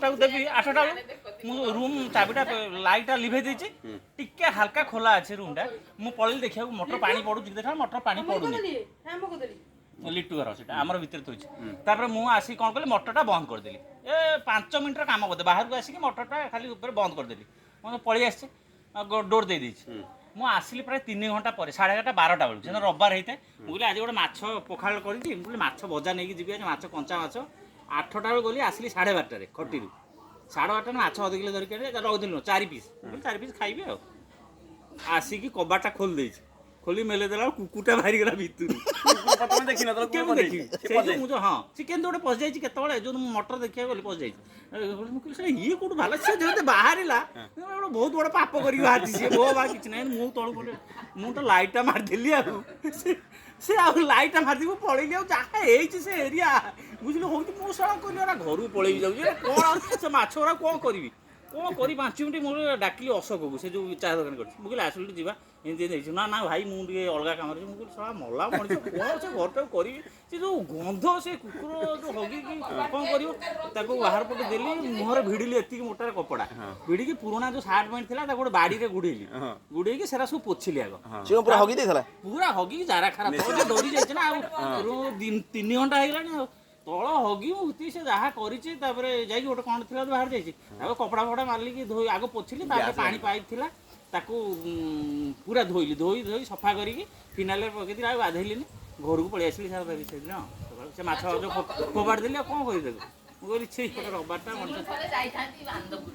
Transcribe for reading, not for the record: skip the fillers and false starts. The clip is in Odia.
ଘରଟାକୁ ଦେବି 8ଟା ବେଳକୁ। ମୁଁ ରୁମ୍ ଚାବିଟା, ଲାଇଟ୍ଟା ଲିଭେଇ ଦେଇଛି, ଟିକେ ହାଲକା ଖୋଲା ଅଛି ରୁମ୍ଟା। ମୁଁ ପଳେଇଲି ଦେଖିବାକୁ ମଟର ପାଣି ପଡୁଛି। ଦେଖିଲା ମଟର ପାଣି ପଡୁନି। ଲିଟୁ ଘର ସେଟା ଆମର ଭିତରେ ଥୋଇଛି। ତାପରେ ମୁଁ ଆସିକି କ'ଣ କଲି, ମଟରଟା ବନ୍ଦ କରିଦେଲି। ଏ 5 ମିନିଟ୍ର କାମ ବୋଧେ, ବାହାରକୁ ଆସିକି ମଟରଟା ଖାଲି ଉପରେ ବନ୍ଦ କରିଦେଲି। ମୁଁ ପଳେଇ ଆସିଛି, ଡୋର୍ ଦେଇଦେଇଛି। ମୁଁ ଆସିଲି ପ୍ରାୟ 3 ଘଣ୍ଟା ପରେ, 11:30 12ଟା ବେଳକୁ। ସେଦିନ ରବିବାର ହେଇଥାଏ। ମୁଁ କହିଲି ଆଜି ଗୋଟେ ମାଛ ପଖାଳ କରିଛି, ମୁଁ କହିଲି ମାଛ ଭଜା ନେଇକି ଯିବି ଆଜି, ମାଛ କଞ୍ଚା ମାଛ। 8ଟା ବେଳକୁ ଗଲି, ଆସିଲି 12:30ରେ ଖଟିରୁ। 12:30ରେ ମାଛ ଅଧ କିଲୋ ଧରିକି ଆଣିଲି, ରଖିଦେଲି 4 ପିସ୍। ମୁଁ କହିଲି 4 ପିସ୍ ଖାଇବି। ଆଉ ଆସିକି କବାଟଟା ଖୋଲି ଦେଇଛି, ଖୋଲି ମେଲେଇ ଦେଲା ବେଳକୁ କୁକୁରଟା ବାହାରିଗଲା ଭିତରୁ। ତମେ ଦେଖିନ? କେମିତି ଦେଖିବି? ସେଇ ଯୋଉ ମୁଁ ଯୋଉ, ହଁ, ସେ କେମିତି ଗୋଟେ ପଶିଯାଇଛି କେତେବେଳେ, ଯୋଉ ମୁଁ ମଟର ଦେଖିବାକୁ ଗଲି ପଶିଯାଇଛି। ମୁଁ କହିଲି ସେ ଇଏ କୋଉଠୁ ବାହାରିଲା? ସେ ଯେମିତି ବାହାରିଲା, ଗୋଟେ ବହୁତ ବଡ଼ ପାପ କରିକି ବାହାରିଛି ସିଏ। ମୋ ବା କିଛି ନାହିଁ, ମୁଁ ତଳକୁ ପଳେଇ, ମୁଁ ତ ଲାଇଟ୍ଟା ମାରିଦେଲି। ଆଉ ସେ ଆଉ ଲାଇଟ୍ଟା ମାରିଦେଇ ମୁଁ ପଳେଇଲି। ଆଉ ଯାହା ହେଇଛି ସେ ଏରିଆ ବୁଝିଲୁ ହଉଛି, ମୁଁ ଶଳା କହିଲି ଏରା ଘରକୁ ପଳେଇବି ଯାଉଛି, ଏରା କ'ଣ ଆଉ ସେ ମାଛ ଗୁଡ଼ା କ'ଣ କରିବି, କ'ଣ କରି? 5 ମିନିଟ୍ ମୁଁ ଡାକିଲି ଅଶୋକକୁ, ସେ ଯୋଉ ଚା ଦୋକାନ କରିଛି। ମୁଁ କହିଲି ଆସିଲୁ ଯିବା, ଏମିତି ଏମିତି ହେଇଛି। ନା ନା ଭାଇ, ମୁଁ ଟିକେ ଅଲଗା କାମରେ ଅଛି। ମୁଁ କହିଲି ଶଳା ମଲା ମଣିଷ, କ'ଣ ସେ ଘରଟାକୁ କରିବି? ସେ ଯୋଉ ଗନ୍ଧ, ସେ କୁକୁର ଯୋଉ ହଗିକି କ'ଣ କରିବ? ତାକୁ ବାହାର ପଟେ ଦେଲି, ମୁହଁରେ ଭିଡ଼ିଲି ଏତିକି ମୋଟାରେ କପଡ଼ା ଭିଡ଼ିକି, ପୁରୁଣା ଯୋଉ ସାର୍ଟ ପ୍ୟାଣ୍ଟ ଥିଲା ତାକୁ ଗୋଟେ ବାଡ଼ିରେ ଗୁଡ଼େଇଲି, ଗୁଡ଼େଇକି ସେଟା ସବୁ ପୋଛିଲି ଆଗ। ସେ କଣ ପୁରା ହଗି ଦେଇଥିଲା? ପୁରା ହଗିକି ଜାରା ଖାରା, ଡରି ଯାଇଛି ନା। ଆଉ 3 ଘଣ୍ଟା ହେଇଗଲାଣି, ଆଉ ତଳ ହଗି ମୁତି ସେ ଯାହା କରିଛି। ତାପରେ ଯାଇକି ଗୋଟେ କ'ଣ ଥିଲା ତ ବାହାରି ଯାଇଛି। ତାକୁ କପଡ଼ା ଫପଡ଼ା ମାରିକି ଧୋଇ ଆଗ ପୋଛିଲି। ତାପରେ ପାଣି ପାଇପ୍ ଥିଲା, ତାକୁ ପୁରା ଧୋଇଲି, ଧୋଇ ଧୋଇ ସଫା କରିକି ଫିନାଇଲରେ ପକେଇଥିଲି। ଆଉ ଗାଧେଇଲିନି, ଘରକୁ ପଳେଇ ଆସିଲି ସାର୍ ସେଦିନ ସକାଳୁ। ସେ ମାଛ ଯୋଉ ଫୋପାଡ଼ି ଦେଲି, ଆଉ କ'ଣ କରିବି ତାକୁ? ମୁଁ କହିଲି ଛି, ଗୋଟେ ରବିବାରଟା ମଣିଷ। ଥରେ ଯାଇଥାନ୍ତି ଆନନ୍ଦପୁର।